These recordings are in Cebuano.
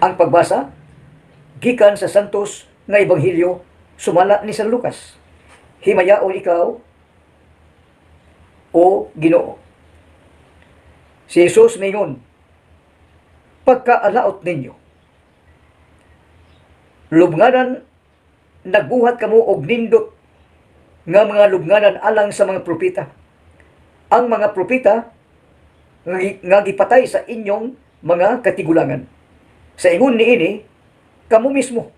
Ang pagbasa gikan sa Santos nga Ebanghelyo sumala ni San Lucas. Himayaon ikaw, o Ginoo. Si Jesus mingon, "Pagkaalaot ninyo. Lubnganan nagbuhat kamo og nindot nga mga lubnganan alang sa mga propeta. Ang mga propeta nga gipatay sa inyong mga katigulangan. Sa ingon niini, kamo mismo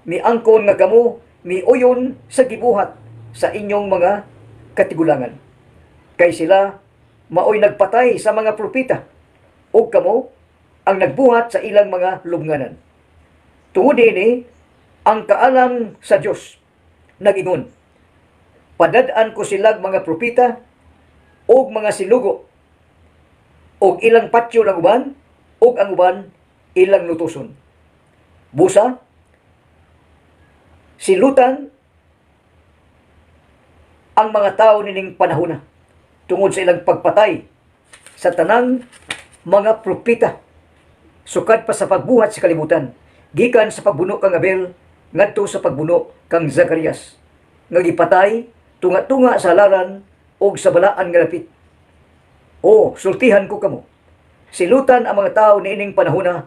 miangkon nga kamo miuyon sa gibuhat sa inyong mga katigulangan. Kay sila maoy nagpatay sa mga propeta ug kamo ang nagbuhat sa ilang mga lubnganan. Tungod niini, ang kaalam sa Dios nag-ingon, 'Padad-an ko silag mga propeta ug mga sinugo, ug ilang patyon ang uban ug ang uban ilang lutuson.' Busa silutan ang mga tao nining panahona tungod sa ilang pagpatay sa tanang mga propeta sukad pa sa pagbuhat sa kalibutan, gikan sa pagbuno kang Abel ngadto sa pagbuno kang Zacarias nga gipatay tunga-tunga sa halaran ug sa balaan nga dapit. O, sultihan ko kamo, silutan ang mga tao niining panahona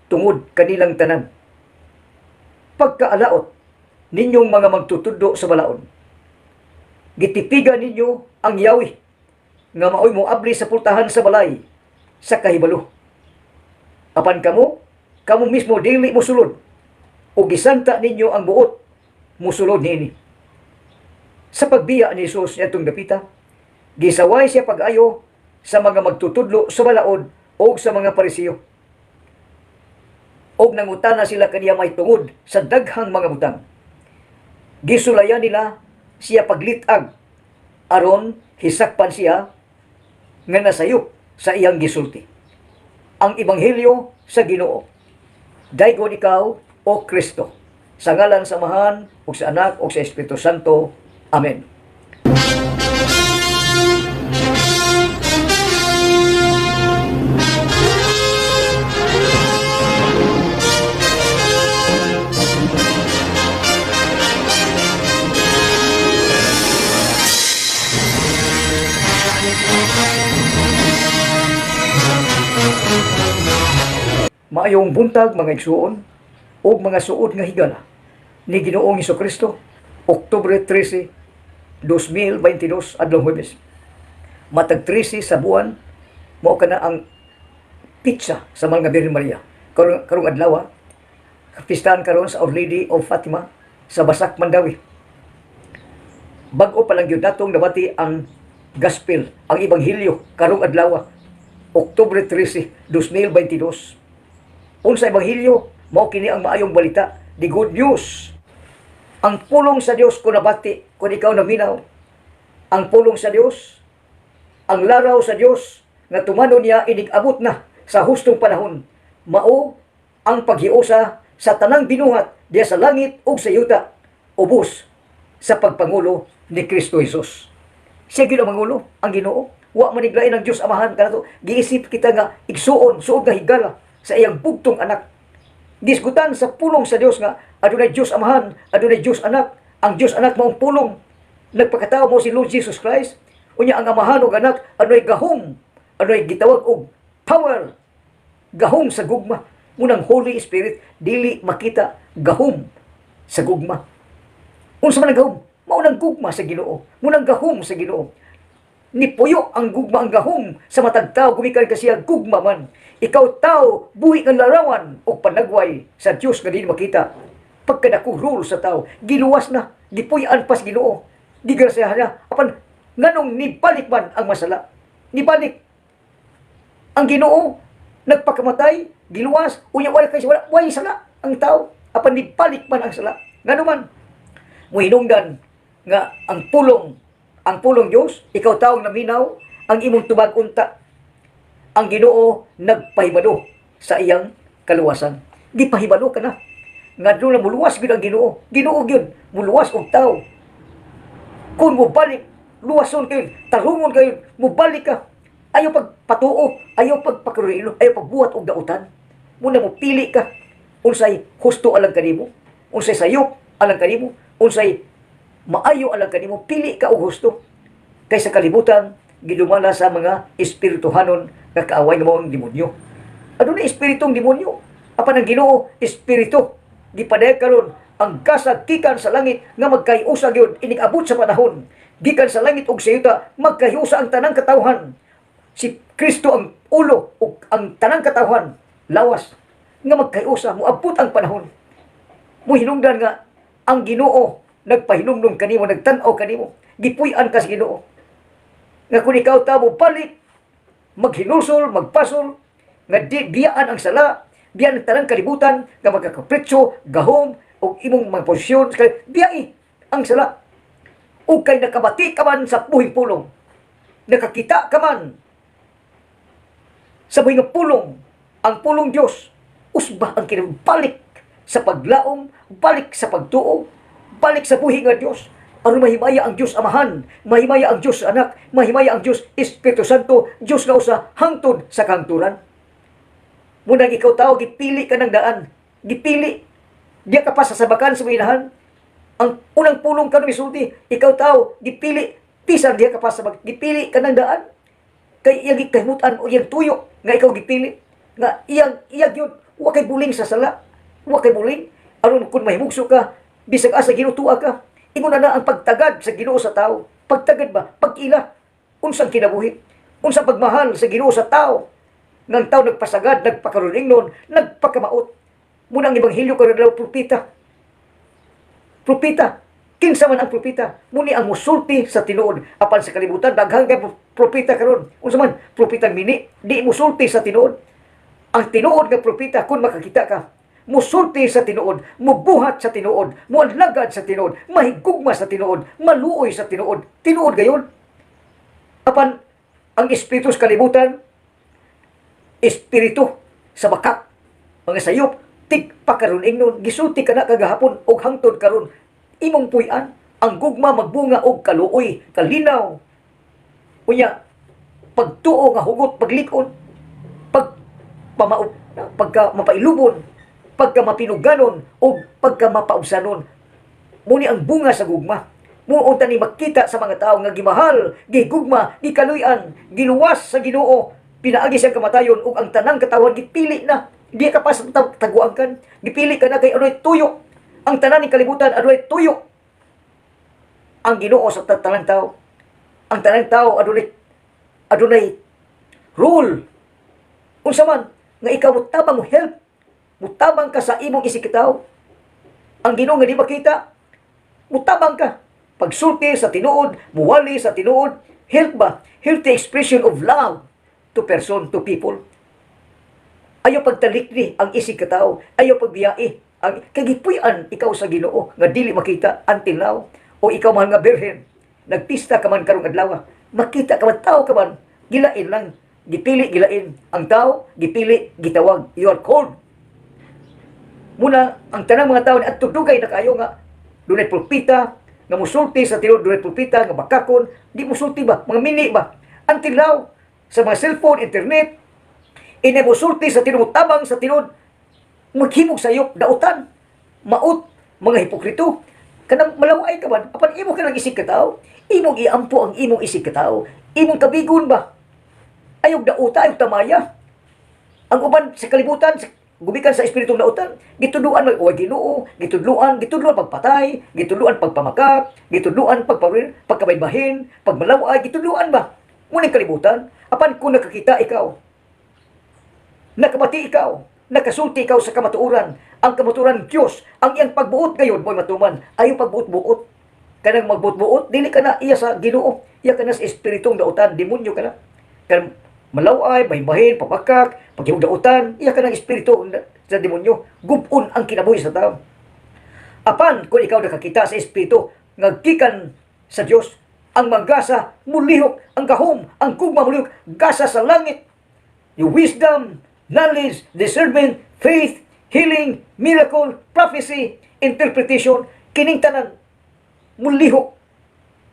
tungod kanilang tanan. Pagkaalaot ninyong mga magtutudlo sa balaod. Gitipigan ninyo ang yawi nga maoy moabli sa pultahan sa balay sa kahibalo. Apan kamo, kamo mismo dili mosulod o gisanta ninyo ang buot mosulod niini." Sa pagbiya ni Jesus niadtong dapita, gisaway siya pag-ayo sa mga magtutudlo sa balaod o sa mga Parisiyo. Og nangutana sila kaniya mahitungod sa daghang mga butang. Gisulayan nila siya paglit-ag aron hisakpan siya nga nasayop sa iyang gisulti. Ang Ebanghelyo sa Ginoo. Daygon ikaw, o Kristo. Sa ngalan sa Amahan, ug sa Anak, ug sa Espiritu Santo. Amen. Maayong buntag, mga igsuon ug mga suod nga higala ni Ginoong Kristo. Oktubre 13, 2022, adlaw Huwebes. Matag 13 sa buwan, mao kana ang petsa sa mga Birhen Maria. Karong adlaw, pistahan karon sa Our Lady of Fatima sa Basak, Mandaue. Bag-o pa lang gyud natong nabati ang gospel, ang ebanghelyo karong adlaw, Oktubre 13, 2022. Unsa ebanghelyo? Mao kini ang maayong balita, the good news. Ang pulong sa Dios kung nabati, kung ikaw naminaw, ang pulong sa Dios, ang laraw sa Dios nga tumano niya inig-abot na sa hustong panahon. Mao ang paghiusa sa tanang binuhat diya sa langit ug sa yuta ubos sa pagpangulo ni Kristo Jesus. Siya gyud ang mangulo, ang Ginoo. Wa man niglain ang Dios Amahan kanato. Giisip kita nga igsuon, suod nga higala sa iyang bugtong anak. Gisgutan sa pulong sa Dios nga adunay Dios Amahan, adunay Dios Anak. Ang Dios Anak maong pulong. Nagpakatao mo si Lord Jesus Christ. Unya ang Amahan ug Anak adunay gahom, adunay gitawag og power, gahom sa gugma. Munang Holy Spirit dili makita, gahom sa gugma. Unsa man ang gahom? Mao nang gugma sa Ginoo. Munang gahom sa Ginoo. Nipuyo ang gugma, ang gahom sa matag tao gumikan kasi siya gugma man. Ikaw tao, buhi nga larawan o panagway sa Dios nga dili makita. Pagkadako rule sa tao, giluwas na, gipuy-an pas Ginoo. Gigrasyahan na. Apan nganong nibalik man ang masala? Nibalik. Ang Ginoo nagpakamatay, giluwas, unya wala kay wala way sala ang tao. Apan nibalik man ang sala. Ngano man? Muhinungdan nga ang pulong Dios, ikaw taong naminaw, ang imong tubag unta, ang Ginoo nagpahibalo sa iyang kaluwasan. Gipahibalo ka na. Nga doon na muluwas gyud ang Ginoo. Ginoo gyud muluwas og tao. Kung mobalik, luwason kayo, tarungon kayo, mobalik ka. Ayaw pagpatuo, ayaw pagpakaruilo, ayaw pagbuhat og dautan. Muna mo pili ka. Unsay husto alang kanimo, unsay sayop alang kanimo, unsay maayo alang kanimo, pili ka og husto. Kay sa kalibutan gidumala sa mga espirituhanon nga kaaway nga mao ang demonyo. Aduna espiritong demonyo. Apan ang Ginoo espiritu. Gipadayag karon ang gasa gikan sa langit nga magkaiusa gyud inig abot sa panahon. Gikan sa langit ug sa yuta magkaiusa ang tanang katawhan. Si Kristo ang ulo ug ang tanang katawhan lawas nga magkaiusa moabot ang panahon. Muhinungdan nga ang Ginoo nagpahinumdum kanimo, nagtan-aw kanimo, gipuy-an ka sa Ginoo. Nga kung ikaw tao balik, maghinulsol, magpasol, nga di biyaan ang sala, biyaan ang tanang kalibutan, nga magkakapritsyo, gahom, o imong mga posisyon, biyai ang sala. O kay nakabati ka man sa buhing pulong, nakakita ka man sa buhing nga pulong, ang pulong Diyos, usba ang kinabalik sa paglaom, balik sa pagtuo, balik sa buhi nga Diyos. Aron mahimaya ang Diyos Amahan, mahimaya ang Diyos Anak, mahimaya ang Diyos Espiritu Santo, Diyos nga usa hangtod sa kahangturan. Munang ikaw tao, gipili ka ng daan. Gipili. Diya ka pa sa sabakan sa inahan. Ang unang pulong ka misulti, ikaw tao, gipili. Bisan diya ka pa sa gipili ka ng daan. Kay iyang gikahimutan o iyang tuyo nga ikaw gipili. Nga iyang iyang yun, wa kay buling sa sala. Wa kay buling. Aron kung mahimugso ka, bisag asa ginutua ka. Ingon na na ang pagtagad sa Ginoo sa tao. Pagtagad ba? Pag-ila. Unsang kinabuhi? Unsang pagmahal sa Ginoo sa tao? Nga ang tao nagpasagad, nagpakaroningnon, nagpakamaot. Munang ebanghelyo karon daw propeta. Propeta. Kinsa man ang propeta? Muni ang musulti sa tinuod. Apan sa kalibutan daghan kay propeta karon. Unsa man propetang mini, di musulti sa tinuod. Ang tinuod nga propeta, kung makakita ka, musulti sa tinuod, mubuhat sa tinuod, mualagad sa tinuod, mahigugma sa tinuod, maluoy sa tinuod. Tinuod gayon. Apan ang espiritu sa kalibutan, espiritu sa bakak, mga sayop, tigpakaroon ingnon, gisulti ka na kagahapon og hangtod karon, imong puy-an, ang gugma magbunga og kaluoy, kalinaw. Unya, pagtuo nga hugot, paglikon, pag pamao, pagka mapailubon, pagka mapinuganon, o pagka mapaubsanon. Muni ang bunga sa gugma. Muunta ni makita sa mga tao nga gimahal, gigugma, gikaluy-an, giluwas sa Ginoo, pinaagi siyang kamatayon ug ang tanang katawan gipili na. Di ka pa sa taguan kan. Gipili ka na kay adunay tuyo. Ang tanan ni kalibutan adunay tuyo. Ang Ginoo sa tanang tao. Ang tanang tao adunay adunay rule. Unsa man nga ikaw mo tabang, mo help, mutabang ka sa imong isig katawo. Ang Ginoo nga di makita, mutabang ka. Pagsulti sa tinuod, muwali sa tinuod, help ba? Healthy expression of love to person, to people. Ayaw pagtalikni ang isig katao, ayaw pagbiyai. Ang kagipuy-an ikaw sa Ginoo nga dili makita until now. O ikaw, mahal nga birhen, nagpista ka man karong adlaw, makita ka man, tao ka man, gilain lang, gipili, gilain. Ang tao, gipili, gitawag. You are called. Muna, ang tanang mga tao at dugay na kayo nga dunay propeta nga musulti sa tinuod, dunay propeta nga bakakon, di musulti ba, mga mini ba. Until now, sa mga cellphone, internet, ini musulti sa tinuod, tabang sa tinuod, maghimog sayop, dautan, maot, mga hipokrito. Kanang malaway ka man, apan imo ka lang isig katao, imong iampo ang imong isig katao, imong kabigon ba? Ayog dauta, ayog tamaya. Ang uban sa kalibutan, gumikan sa espiritong dautan, gitudluan mag uway Ginoo, gitudluan, gitudluan pagpatay, gitudluan pagpamakak, gitudluan pagkabaybahin, pagmalaway, gitudluan ba? Muning kalibutan, apan kung nakakita ikaw, nakabati ikaw, nakasulti ikaw sa kamatuoran, ang kamatuoran Diyos, ang iyang pagbuot ngayon mo'y matuman, ayaw pagbuot-buot. Kanang magbuot-buot, dili ka na iya sa Ginoo, iya ka na sa espiritong dautan, demonyo ka na. Kanang malaway, bahin-bahin, pabakak, paghimog dautan, iya ka ng espiritu sa demonyo, gubon ang kinabuhi sa tao. Apan kung ikaw nakakita sa espiritu nga gikan sa Dios, ang manggasa mulihok, ang gahom, ang gugma mulihok, gasa sa langit. Yung wisdom, knowledge, discernment, faith, healing, miracle, prophecy, interpretation, kining tanan mulihok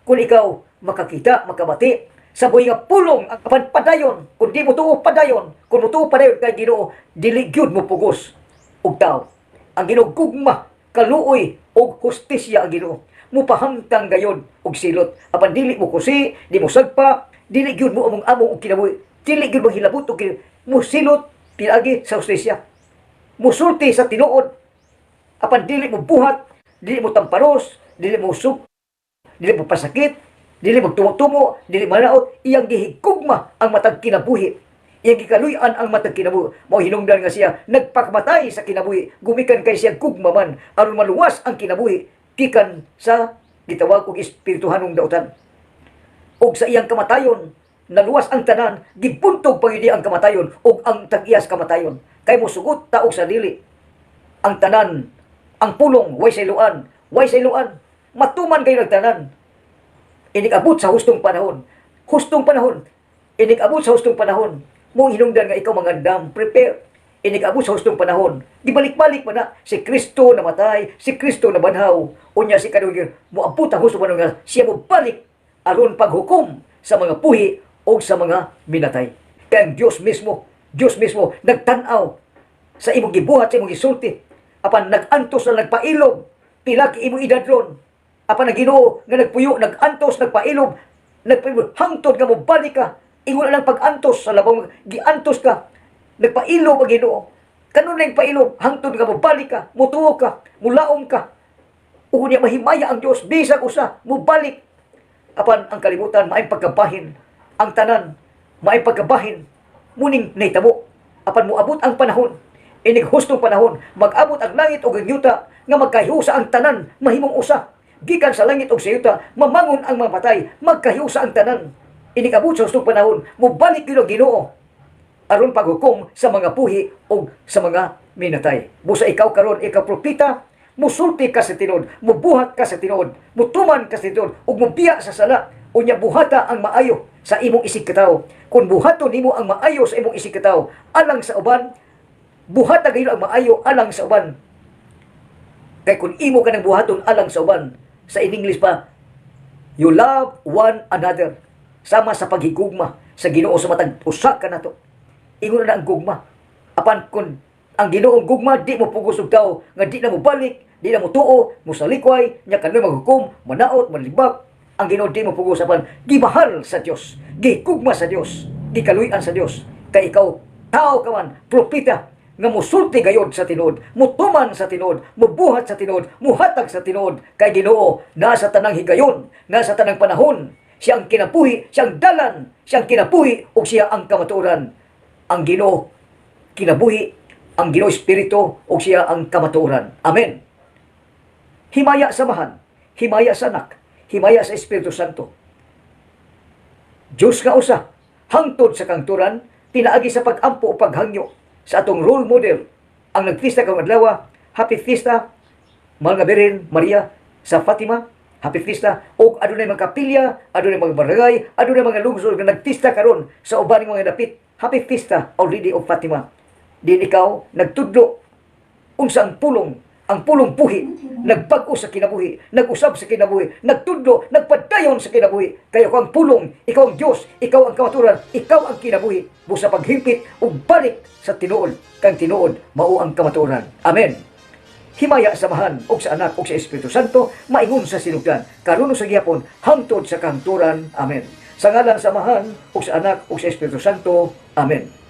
kung ikaw makakita, makabati sa buhi nga pulong. Ang apan padayon, kung di mo tuo padayon, kung mo tuo padayon kay Ginoo, dili gyud mo pugos og tao. Ang Ginoo gugma, kaluoy og hustisya ang Ginoo. Mupahamtang gayod og silot. Apan dili mo kusi, di mo sagpa, dili gyud mo among-among og kinabuhi. Dili gyud maghilabot og kinabuhi. Musilot pinaagi sa hustisya. Musulti sa tinuod. Apan dili mo buhat, dili mo tamparos, dili mo sug, dili mo pasakit, dili mo tumo-tumo, dili manaot, iyang gihigugma ang matag kinabuhi. Iyang gikaluy-an ang matag kinabuhi. Mao hinungdan nga siya nagpakamatay sa kinabuhi, gumikan kay siya gugma man aron maluwas ang kinabuhi gikan sa gitawag og espirituhanong dautan. Og sa iyang kamatayon, naluwas ang tanan, gibuntog pagidi ang kamatayon ug ang tag-iyas kamatayon. Kay mosugot ta og sa dili ang tanan, ang pulong way sayloan, way sayloan. Matuman kayo ng tanan. Inig-abot sa hustong panahon. Hustong panahon. Inig-abot sa hustong panahon. Mo hinungdan nga ikaw mangandam, prepare. Inig-abot sa hustong panahon. Gibalik-balik man na si Kristo namatay, si Kristo nabanhaw. Unya si kanugir, moabot ang hustong panahon nga siya mo balik aron paghukom sa mga puhi o sa mga minatay. Kaya ang Diyos mismo nagtan-aw sa imong gibuhat, sa imong gisulti. Apan nag-antos na nagpailob, pila ki imong edad ron. Apan ang Ginoo nga nagpuyo, nag-antos, nagpailob, nagpailob, hangtod nga mobalik ka. Ingon lang pag-antos sa labong giantos ka. Nagpailob ang Ginoo. Kanunay nagpailob, hangtod nga mobalik ka, mutuo ka, mulaom ka. Ug niya mahimaya ang Dios bisag usa mobalik. Apan ang kalibutan maayong pagkabahin, ang tanan maayong pagkabahin, muning nahitabo. Apan moabot ang panahon, inig hustong panahon, mag-abot ang langit ug ang yuta nga magkahiusa ang tanan, mahimong usa. Gikan sa langit ug sa yuta, mamangon ang mga patay, magkahiusa ang tanan. Inig abot sa hustong panahon, mobalik gyud ang Ginoo aron paghukom sa mga puhi ug sa mga minatay. Busa ikaw karon, ikaw propeta, musulti ka sa tinuod, mubuhat ka sa tinuod, mutuman ka sa tinuod, ug mubiya sa sala, unya buhata ang maayo sa imong isig katawo. Kung buhaton nimo ang maayo sa imong isig katawo, alang sa uban, buhata gayon ang maayo alang sa uban. Kay kung imo ka nang buhaton alang sa uban, sa in English pa, you love one another. Sama sa paghigugma sa Ginoo sa matag usa ka nato. Ingon na ang gugma. Apan kung ang Ginoong gugma di mo pugos og tao nga di na mo balik, di na mo tuo, mo salikway, nya kanoy maghukom, manaot, manlibak. Ang Ginoo di mo pugos, apan gimahal sa Dios, gigugma sa Dios, gikaluy-an sa Dios. Kay ikaw tao ka man, propeta nga musulti gayod sa tinuod, mutuman sa tinuod, mubuhat sa tinuod, muhatag sa tinuod kay Ginoo nasa tanang higayon, nasa tanang panahon. Siya ang kinabuhi, siya ang dalan, siya ang kinabuhi ug siya ang kamatuoran. Ang Ginoo kinabuhi, ang Ginoo espiritu ug siya ang kamatuoran. Amen. Himaya sa Amahan, himaya sa Anak, himaya sa Espiritu Santo. Diyos nga usa, hangtod sa kangturan, pinaagi sa pag-ampo o paghangyo sa atong role model, ang nagpista karong adlaw. Happy Fiesta, Mahal nga Birhen Maria sa Fatima, happy Fiesta, ug adunay mga kapilya, adunay mga barangay, adunay mga lungsod nga nagpista karon sa ubaning mga dapit. Happy Fiesta, Our Lady of Fatima. Din ikaw nagtudlo unsa ang pulong buhi, nagbag-o sa kinabuhi, nag-usab sa kinabuhi, nagtudlo, nagpadayon sa kinabuhi. Kaya ikaw ang pulong, ikaw ang Diyos, ikaw ang kamatuoran, ikaw ang kinabuhi. Busa paghimpit ug balik sa tinuod, kang tinuod mao ang kamatuoran. Amen. Himaya sa Amahan ug sa Anak ug sa Espiritu Santo, maingon sa sinugdan, karon sa gihapon, hangtod sa kahangturan. Amen. Sa ngalan sa Amahan ug sa Anak ug sa Espiritu Santo. Amen.